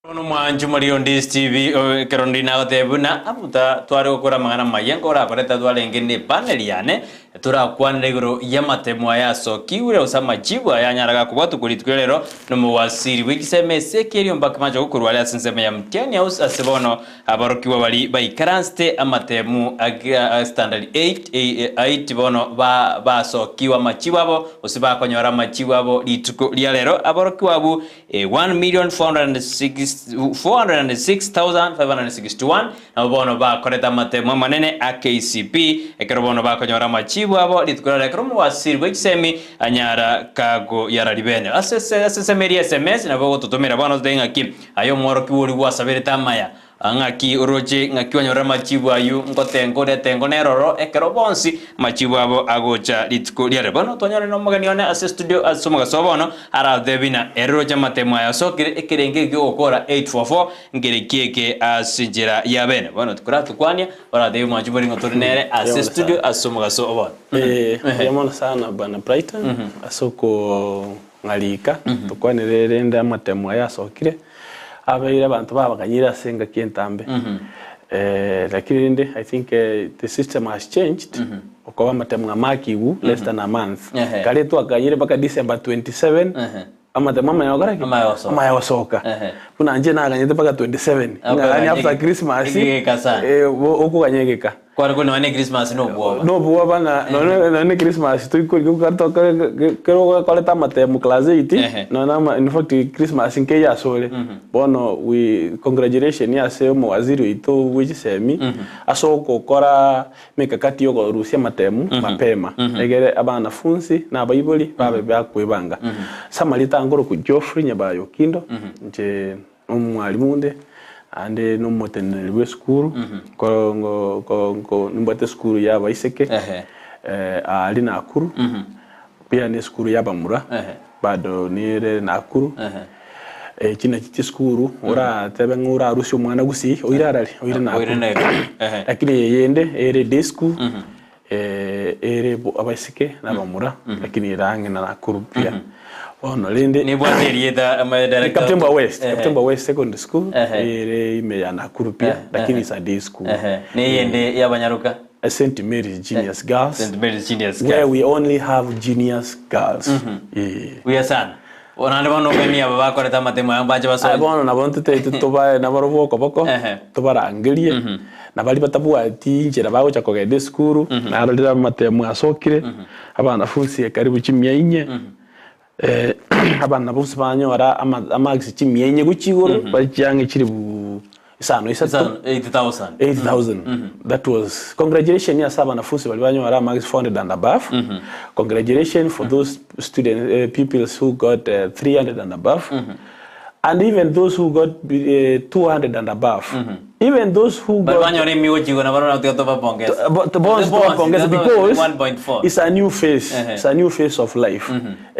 Bono omwanchi omoriri Ndisi TV ekero ndi nagotebia buna abuta tware gokora amang'ana amaya nkorakorete twarenge ne panel yane torakwanere igoro y'amatemo aya asokigwe gose amachibu aya anyara gakobwatwa korwa rituko ria rero nomowasiri bwe chisemo ase ekerio mpaka mache gokorwa are ase ensemo ya Mtiani House ase bono aborokigwa baria baikaransete amatemu a standard 8 8 bono basokigwe amachibu abo gose bakonyora amachibu abo rituko ria rero aborokigwa abwo 1,406,561 nabo bono bakorete amatemo amanene a KCP, ekero bono bakonyora amachibu abo rituko riarero ekero omowasiri bwe chisemi anyara kagoyara ribene. Ase ase ensemo eria SMS nabo ogototomera bono totebi ng'aki aye omworokigwa oria gwasaberete amaya Ng'aki oroche ng'aki onyore amachibu ayio ngotenga oretengo neroro ekero bonsi amachibu abo agocha rituko riare. Bono twanyore nomogeni one ase studio ase omogaso bono aratebie ng'a ere roche amatemo aya asokire ekerenge eke giogokora 844 nkere ki eke ase enchera ya bene. Bono tikoratukwania oratebie mwanchi bori ng'a tore nere ase studio ase omogaso bono. Mbuya mono sana bwana Brighton ase okong'arika tokwanere rende amatemo aya asokire. Abeire abanto babaganyire ase engaki entambe. Lakini rende I think the system has changed okoba amatemo amakigwu less than a month. Kare twakaganyire mpaka December 27 amatemo amaya gokora ki? Amaya gosoka. Amaya gosoka. Buna inche naganyete mpaka 27 ng'a yaani after Christmas Egeka sana. okoganya egeka. Kware kore nonya ne Christmas nobwoba. Nobwoba ng'a nonya nonya ne Christmas toikori kero okorete amatemo class eight Ehe. nonya ama in fact Christmas nkeiyo asore bono we congratulation ase omowaziri oito bwe chisemi ase ogokora mikakati ya okorusia amatemo mapema egere abanafunsi na abaibori babe bakwebanga. Ase amarieta nkorokwa Geoffrey Nyabayo Okindo inche Nomwalimu onde, naende nomoteneneri bw'esukuru, nko- nko- nko- nko nimbwate esukuru y'abaiseke Ehe. aria Nakuru, pia na esukuru y'abamura Ehe. bado nere Nakuru, Ehe. Echi nachi chisukuru oratebe ng'a orarusie omwana gusii oire arari oire Oire Nakuru. Nakuru, ehe. Lakini eye yende ere day school ere abaiseke na abamura lakini ere ang'e na Nakuru buya. Bono rende Nebwate erieta ama director Kaptembwa West, Ehe. Kaptembwa West Secondary School Ehe. ere ime ya Nakuru pia Ehe. lakini is a day school. Ehe. Neyende y'abanyaroka St Mary's Genius Girls St Mary's Genius where Girls. we only have genius girls. Eh. Buya sana. Bono naende bono ogenie aba bakorete amatemo aya mbache Aye basoe. bono nabo ntotebete tobae nabarobwo okoboko, Ehe. tobarangerie, na baria batabwati inchera bagocha kogenda esukuru, narorire amatemo asokire, abanafunsi karibu chimia inye, abana bonsi banyora ama amarks chimia inye gochia igoro, bare chiang'e chilifu isano isato. Isano, 8000. 8000 that was congratulation ase abanafunsi baria banyora marks 400 and above congratulation for those student eh, pupils who got eh, 300 and above and even those who got eh, 200 and above even those who Bari got banyora emigochi igo nabo nabo tiga tobapongese. bonsi tobapongese because 1.4. it's a new phase it's a new phase of life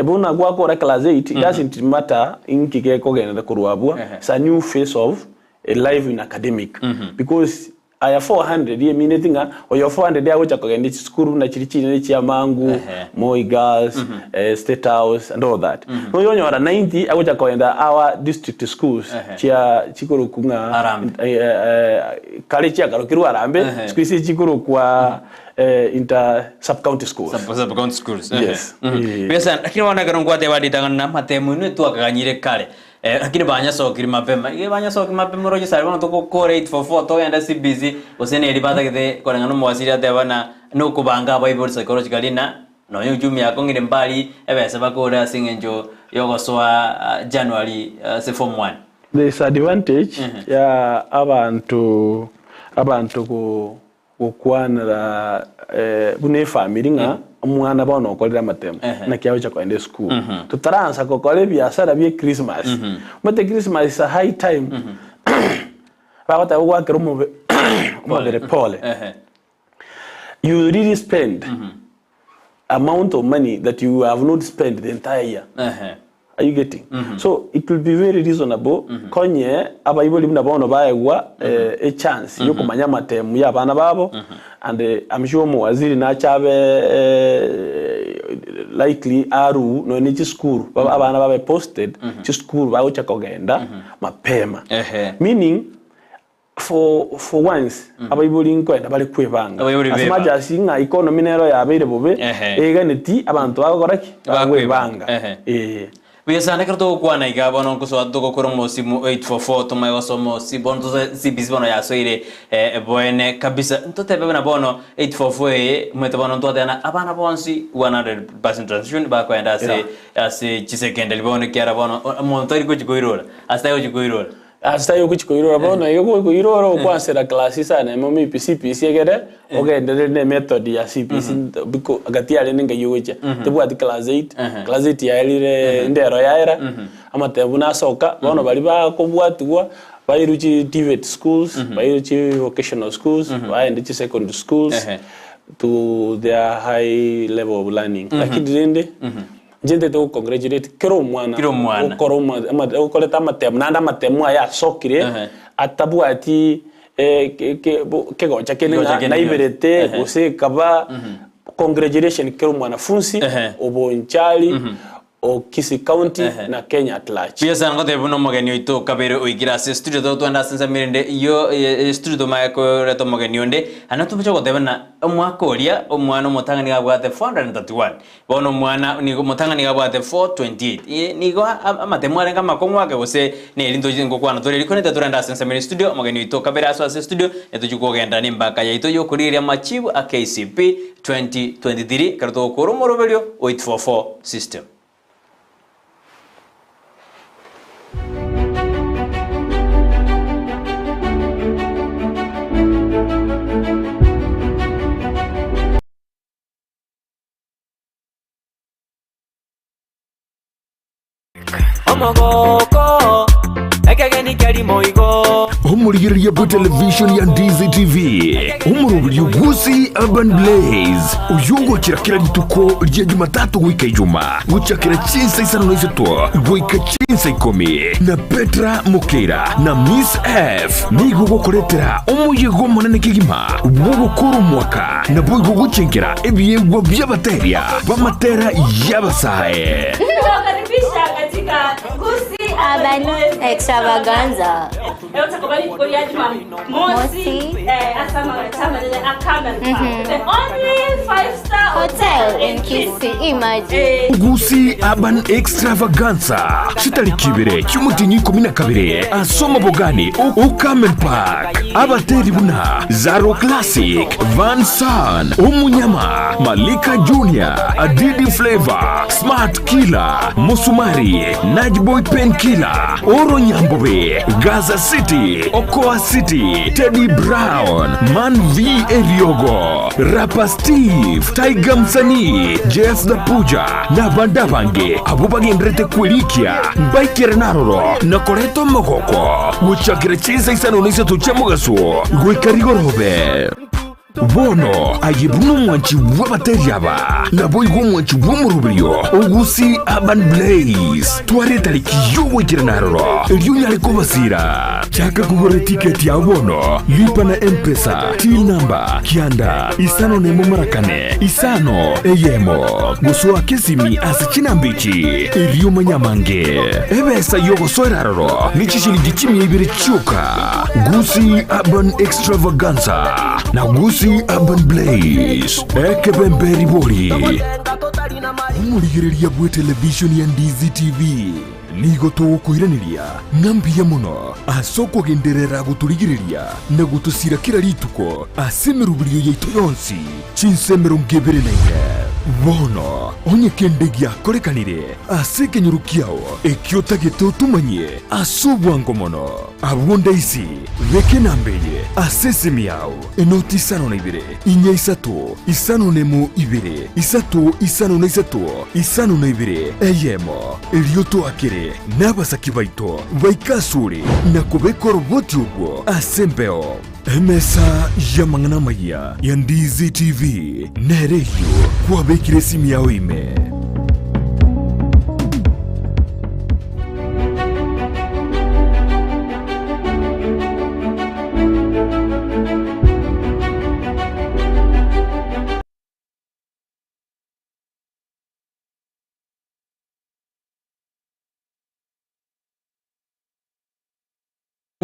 buna gwakora class 8 it doesn't matter inki gekogenderera korwa abwo it's a new phase of a life in academic because aya 400 emineti ng'a oyo 400 agocha kogenda chisukuru buna chiria chinene chia Mangu, Ehe. Moi Girls, eh, State House and all that. Noyo onyora 90 agocha kogenda our district schools Ehe. chia chikorokwa ng'a Harambee. eh, eh, kare chiakarokirwe Harambee, Ehe. siku isi chikorokwa eh, inter sub county schools. Sub, sub county schools. Yes. Eh. Buya sana. Lakini bono ekero nkwateba ritang'ani na amatemo inwe twakaganyire kare. Eh, lakini banyasokire mapema. Iga banyasokire mapema oroche sare bono togokora 844 togende CBC gose neri batagete koreng'ana omowasiri ateba na nokobanga abaibori psychologically na nonya uchumi yakong'ire mbari ebesa bakore ase eng'encho yogosoa ah, January ase form 1. There is advantage ya abanto abanto go Gokwanera buna efamiri ng'a omwana bono okorire amatemo naki agocha kogenda esukuru. Totaransa gokora ebiasara bie Christmas. Omanyete Christmas is a high time bagoteba ogwakera omobe omobere pole. You really spend amount of money that you have not spent the entire year. Are you getting? So it will be very reasonable konye abaibori buna bono baegwa eh, a chance yokomanya amatemu ya abana babo and eh, I'm sure omowaziri nache abe eh, likely aru nonya ne chisukuru babe abana babe posted chisukuru bagocha kogenda mapema. Ehe. Meaning for for once abaibori nkoenda bare kwebanga. Abaibori As much bebanga. as ng'a economy nero yabeire bobe, Ehe. eganeti abanto bagokora ki? Bakwebanga. Bakwebanga. Ehe. Eeh. Buya sana ekero togokwana iga bono nkosoa togokora omosimu 844 tomae gosoma osi bono tosoe CBC bono yasoire eh, boene kabisa ntotebe buna bono 844 eye omanyete bono ntwatebana abana bonsi 100% transition bakoenda ase Yeah. ase chisecondary bono ekiara bono omonto tari gochi koirora ase tari gochi koirora. Ase tari gochi koirora bono iga gokoirora okwansera class isano emo maybe CBC egere ogenderere ne method ya CBC biko gati yarende nkai ogochia tebwati class eight, class eight yaerire ndero yaera amatemo buna asoka bono baria bakobwatigwa bairwe chi TVET schools bairwe chi vocational schools baende chi secondary schools to their high level of learning lakini rende Inche ntagete go congratulate kera omwana Kera omwana. okora oma- ama- okorete amatemo naende amatemo aye asokire Ehe. atabwati eh, ke- ke- bo- kegocha kende Kegocha ng'a kende naiberete gionsi. Ehe. gose ekaba congratulation kera omwanafunsi Ehe. o Bonchari o Kisii County Ehe. na Kenya at large. Buya sana ngotebia buna omogeni oito kabere oikire ase studio totwende ase ensemo erinde iyo eh, studio tomaye koreta omogeni onde ande tobuche goteba na omwaka oria omwana omotang'ani nigo abwate 431 Bono omwana nigo omotang'ani nigo abwate 428. Ee, nigo amatemo arenge amakong'u ake gose neri ntochi ngokwana tore riko nete torende ase ensemo ere studio omogeni oito kabere asoe ase studio netochi kogenda nembaka yaito yokorigereria amachibu a KCP 2023 ekero togokora omoroberio o 844 system. Omogoko, ekegeni kia rimoigo. Omorigereria bwe television ya Ndizi TV, omoroberio Gusii Urban Blaze, oyio ogochera kera rituko ria Jumatatu goika Ijuma, gochakera chinsa isano na isato goika chinsa ikomi, na Petra Mokeira na Miss F nigo gokoretera omoyega omonene kegima bw'ogokora omwaka Naboigo gochenkera ebiegwa bi'abateria b'amatera y'abasae. Tunawakaribisha katika Gusii Urban Extravaganza. Leo tutakuwa rituko ria Jumamosi Mosi. eh, asa amagacha amanene a Carmel Park. The only five star Hotel in Kisii, imagine. Eh, Gusii Urban Extravaganza chitariki ibere chi'omotienyi 12 ase omobogani o Carmel Park. Abateri buna Zaro Classic, Van San, Omunyama, Malika Junior, Adidi Flavor, Smart Killer, Musumari, Najboy Pen Killer, Oro Nyambobe, Gaza City, Okoa City, Teddy Brown, Man V Eriogo, Rapper Steve, Tiger Msanii, Jeff the Puja, na abande abange abwo bagenderete kwerikia mbaikere naroro na koreta omogoko gochakera chinsa isano na isato chia mogaso goika rigorobe. Bono aye buna omwanchi bw'abateri aba, naboigo omwanchi bw'omoroberio o Gusii Urban Blaze, twara etariki y'ogoikerana aroro, erio onyare kobasira. Chaka kogora etiketi yao bono, lipa na M-Pesa, till number, kianda, isano nemo mara kane, isano, eyemo. Gosoaka esimi ase chinamba echi, erio omanye amange. Ebesa y'ogosoera aroro ne chishilingi chimia ibere chioka. Gusii Urban Extravaganza na Gusii Urban Blaze, ekebembe ribori. Omorigereria bw'etelevishoni ya Ndizi TV nigo togokoiraneria ng'a mbuya mono ase okogenderera gotorigereria na gotosira kera rituko ase emeroberio yaito yonsi chinsa 24. Bono onye kende giakorekanire ase ekenyoro kiao ekio otagete otomanyie ase obwango mono, abwo ndaisi beka enamba eye ase esimi yao, enoti isano na ibere, inya isato, isano nemo ibere, isato isano na isato, isano na ibere, eyemo. Erio toakere nabasaki baito baike asore na kobeka oroboti obwo ase embeo. Emesa y'amang'ana amayia ya Ndizi TV nere eyio kwabekire esimi yao ime.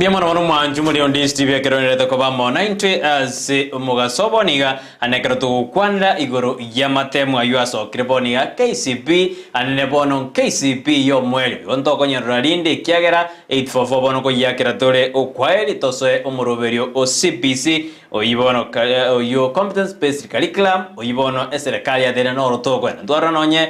Mbuya mono mono mwanchu muri onde Steve ekero onerete koba amo naintwe ase omogaso bono iga ane ekero togokwanera igoro y'amatemo ayio asokire bono iga KCB anene bono KCB y'omoerio igo ntokonyerora rinde ekiagera 844 bono koyiakera tore okwaeri tosoe omoroberio o CBC oyio bono oyio Competence Based Curriculum oyio bono eserekari yateire noro tokoenda ntwarora nonye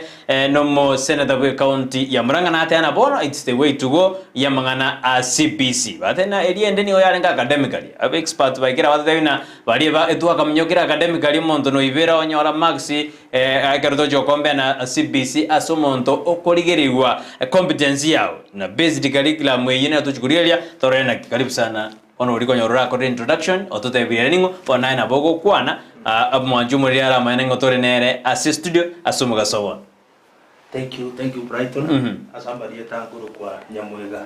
Nomoseneta bw'ecounty ya Murang'a nateana bono it's the way to go y'amang'ana a CBC. Batebia eria ende nigo yarenge academically. Abe expert baikire abatebi na baria ba etwakaminyokire academically omonto noibera onyora marks ekero tochia gocompare na CBC ase omonto okorigerigwa competence yao na based curriculum eyio nero tochia korigereria torore naki. Karibu sana bono oria konyora orakore introduction ototebirie ere ning'o bono naye nabo ogokwana Omwanchi omoriri aramanye ng'a tore nere ase estudio ase omogaso bono. Thank you, thank you Brighton. Ase amarieta nkorokwa Nyamwega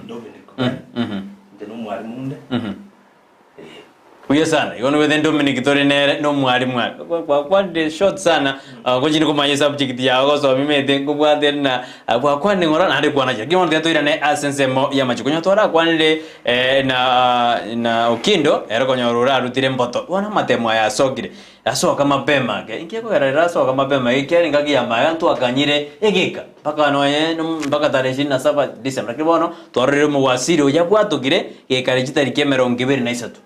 Dominic Ben. Inche nomwarimu onde. Eh. Buya sana. Igo nobwate Dominic tore nere nomwarimu are. Gwakwanire short sana. Ngochire komanya esubject yao gosoma imete nkobwate na gwakwanire ng'ora naende kwana lakini bono tiga toirane ase ensemo y'amachiko. Onye twarakwanire na na Okindo ere konyora orarutire mboto bono amatemo aya asokire asoka mapema ake inki ekogera rero asoka mapema eke ekiagera engaki ya maega ntwakanyire egeka mpaka nonye mpaka tarehe ishirini na saba December lakini bono twarorire omowasiri oyio abwatokire gekare chitariki emerongo ebere na isato.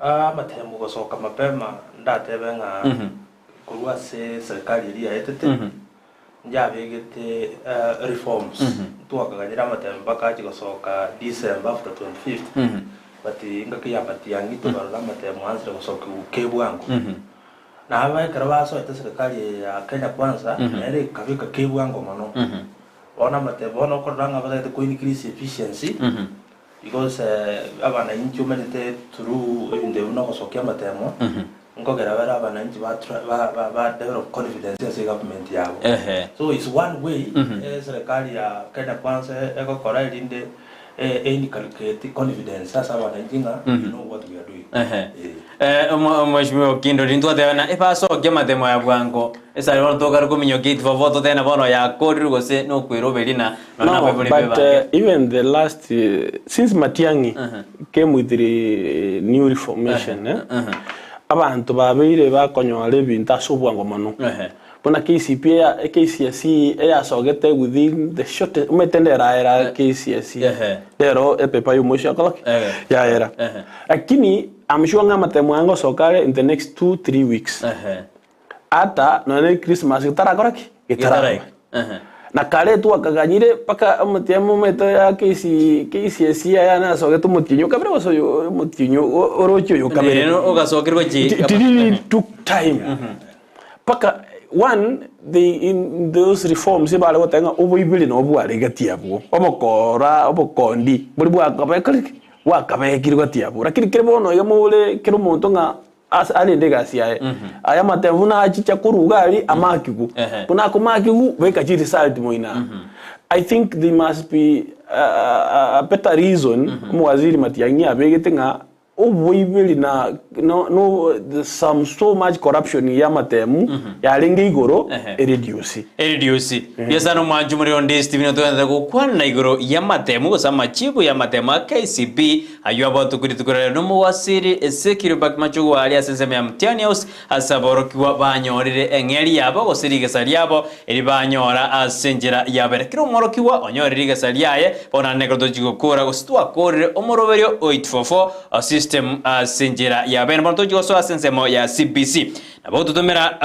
Amatemo gosoka mapema ndatebe ng'a korwa ase serikali eria yaetete Njabegete reforms ntwakaganyire amatemo mpaka achie gosoka December after 25th but engaki ya Matiang'i tokarora amatemo ansire gosokigwa ke bwango. Na aba ekero basoete serikali eye ya Kenya Kwanza nere ekabeka ke bwango mono. Bono amatemo bono okorora ng'a batagete ko increase efficiency because abananchi omanyete through ebinto ebi buna ogosokia amatemo Nkogera bare abananchi ba ba ba ba develop confidence ase egovernment yabo. Ehe. So is one way eserekari ya Kenya Kwanza egokora erinde e inculcate confidence ase abananchi ng'a we know what we are doing. Ehe. Eh. Omweshimiwa Okindo riria ntwateba na ebasokia amatemo aya bwango esare bono tokare kominyokia 844 totebe na bono yakorirwe gose nokweroberia na nonya No, nabaibori but bebange. even the last since Matiang'i came with the new reformation eh, abanto babeire bakonyora ebinto ase obwango mono. Ehe. Buna KCPE eya KCSE eyasogete within the shortest omanyete nderaera KCSE Ehe. rero epaper ya omosio yakoba ki? Ehe. Yaera. Ehe. Lakini I'm sure ng'a amatemo aya ngosoka are in the next 2-3 weeks. Ehe. Ata nonya ne Christmas getarakora ki? Getaraika. Getaraba. Ehe. Na kare twakaganyire mpaka omotienyi omoeto ya KC KCSE aya nasogete omotienyi okabere gose oyo omotienyi oroche oyo okabere. Nere ogasokerwa chi It, it really took time. Mpaka one they in those reforms ebare goteba ng'a oboibori nabo bware gati abwo, obokora obokondi bori bwakabekire ki? Bwakabekirwe gati abwo. Lakini kere bono iga more kera omonto ng'a Ase arende egasi yaye. Aya amatemo buna achicha korwa iga aria amakigwe. Ehe. Buna akomakigwa beka chiresult moino aa. I think there must be a, a better reason omowaziri Matiang'i abegete ng'a oboiberi na no, no, some so much corruption ya amatemu yarenge igoro Ehe. ereduce. Ereduce. Mbuya sana omwanchi omorero onde Stephen otogentete gokwana igoro y'amatemu gose amachibu y'amatemu a KCB Ayio abatuko rituko riria nomowasiri Ezekiel Bakmachugwa aria ase ensemo ya Mtiani House ase aborokigwa banyorire eng'eria yabo gose rigesa riabo eri banyora ase enchera ya bere. Kera omworokigwa onyorire rigesa riaye bono naende ekero tochia gokora gose twakorire omoroberio o 844 system ase enchera ya bene bono tochia gosoa ase ensemo ya CBC. Nabo ototomera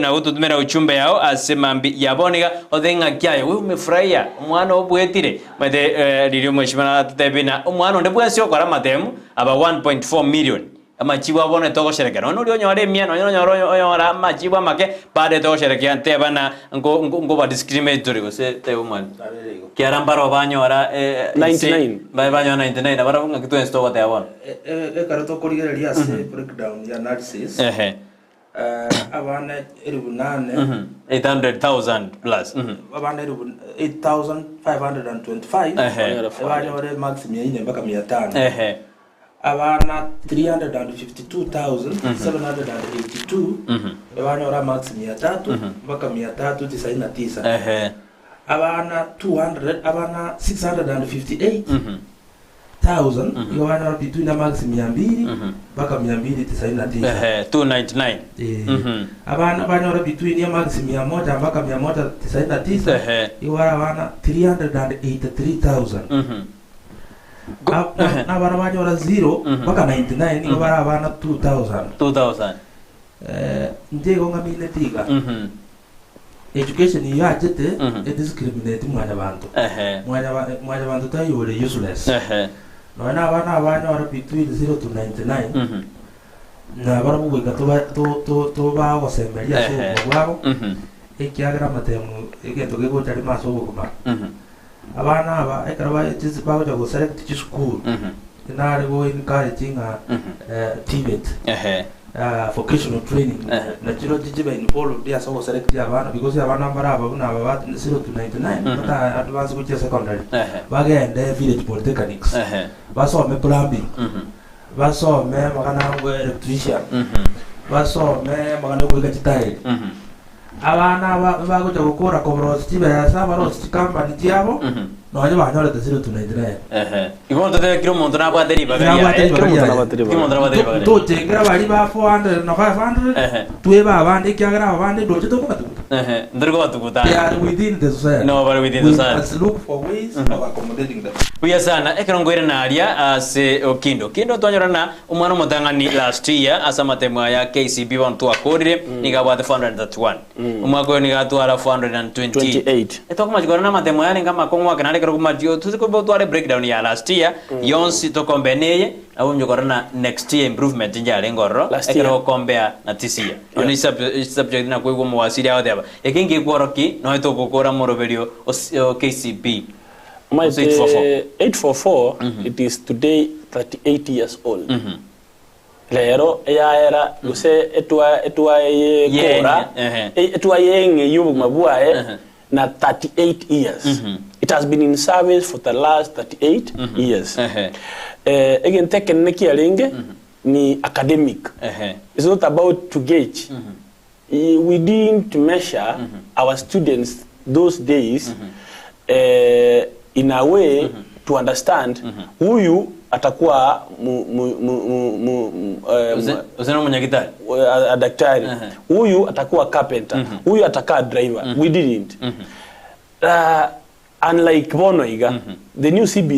nabo ototomera ujumbe yao ase mambi ya bono iga otebe ng'aki aye we umefurahia omwana obwetire omanyete riria omweshimiwa aratotebie na omwana onde bwensi okora amatemu aba 1.4 million amachibu abo bono togosherekea nonye noria onyore emia nonye nonyore onyore amachibu amake bado togosherekea nteba na nko nkoba discriminatory gose teba omwalimu kiara mbaro banyora 99. baye banyora 99 nabarabwo ng'aki twensi togoteba bono. Ekero tokorigereria ase breakdown ya analysis, Ehe. abana elifu nane, 800,000 plus. abana elifu 8525 Ehe. ebanyore marks mia ine mpaka mia tano. Ehe. Abana 352,782 ebanyora marks mia tatu mpaka mia tatu tisaini na tisa. Ehe. Abana 200 abana 658. 1000 igo banyora between amarks 200 mpaka 299. Ehe, 299. Eh, abana banyora between amarks 100 mpaka 199 igo bare abana 383,000. Na abana banyora 0 mpaka 99 igo bare abana 2000. 2000. Eh, inche igo ng'amineti iga education eyio yachete ediscriminate mwanyabanto. Mwanyabanto taiyo ore useless. Nonya na abana aba banyora between 0 to 99 na barabwo goika toba to- to- tobagosemeria ase obogima bwabo ekiagera amatemu egento kegocha rimo ase obogima. Abana aba ekero ba chis bagocha go select chisukuru nare go encourage ng'a TVET vocational training nachio chibe involved ase ogo select abana because abana mbare aba buna aba ba 0 to 99 bata advance gochia secondary bagende village polytechnics basome plumbing basome amang'ana abo electrician basome amang'ana okoika chitairi abana aba bagocha gokora koborosia chibesa barosie chicompany chiabo nonye banyorete 0 to 99. Igo bono totebe kera omonto nabwate ribaga Nabwate riaye. ribaga Kera omonto riaye. nabwate Kera ribaga. omonto nabwate ribaga riaye. Tochengera baria ba 400 na 500 twebe abande ekiagera aba bande ndoche tokobatuguta. Ntori kobatuguta. They are within the society. No, bare within the We society. must look for ways of accommodating them. Buya sana, ekero nkoirana aria ase Okindo. Okindo twanyorana omwana omotang'ani last year ase amatemo aya KCB bono twakorire, nigo abwate 431. Omwaka oyo nigo atwara 428. 28. Etokomachi korora amatemo aya arenge amakong'u ake naende ekero komachio tose koba otware breakdown ya last year yonsi tokombee neye nabo onye korora na next year improvement inche arenge ororo Last ekero year. okombea na this year. Nonya esubject nakoigwa omowasiri agoteba eke ngekworoki nonya togokora omoroberio o KCB. Omanyete 844. 844 it is today 38 years old. Rero eyaera gose etwa etwa yekora Yeng'e, etwa yeng'e y'obogima bwaye na 38 years. It has been in service for the last 38 years. Egento ekenene kiarenge ni academic. It's not about to gauge. We didn't measure our students those days in a way to understand huyu atakuwa mu, mu, mu, mu, mu, Ose na omonyagitari. a daktari huyu atakuwa carpenter huyu atakaa driver we didn't unlike bono iga the new CBC.